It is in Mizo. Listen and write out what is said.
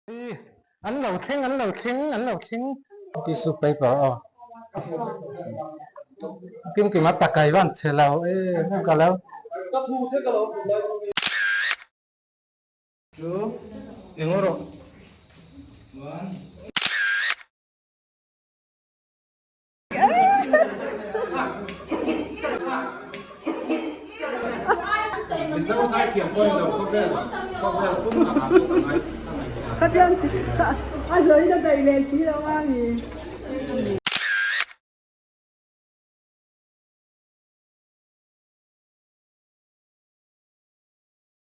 An lo thleng an lo thleng an lo thleng tissue paper aw kim kim a takai van chhe lo e ka lo chu eng rawh Mizo zaithiam pawhin lo khawvel khawvel pum ang ah pawh ka ngai ka ngaihsan. Pathian a hlawin a daih leh si lo a ni.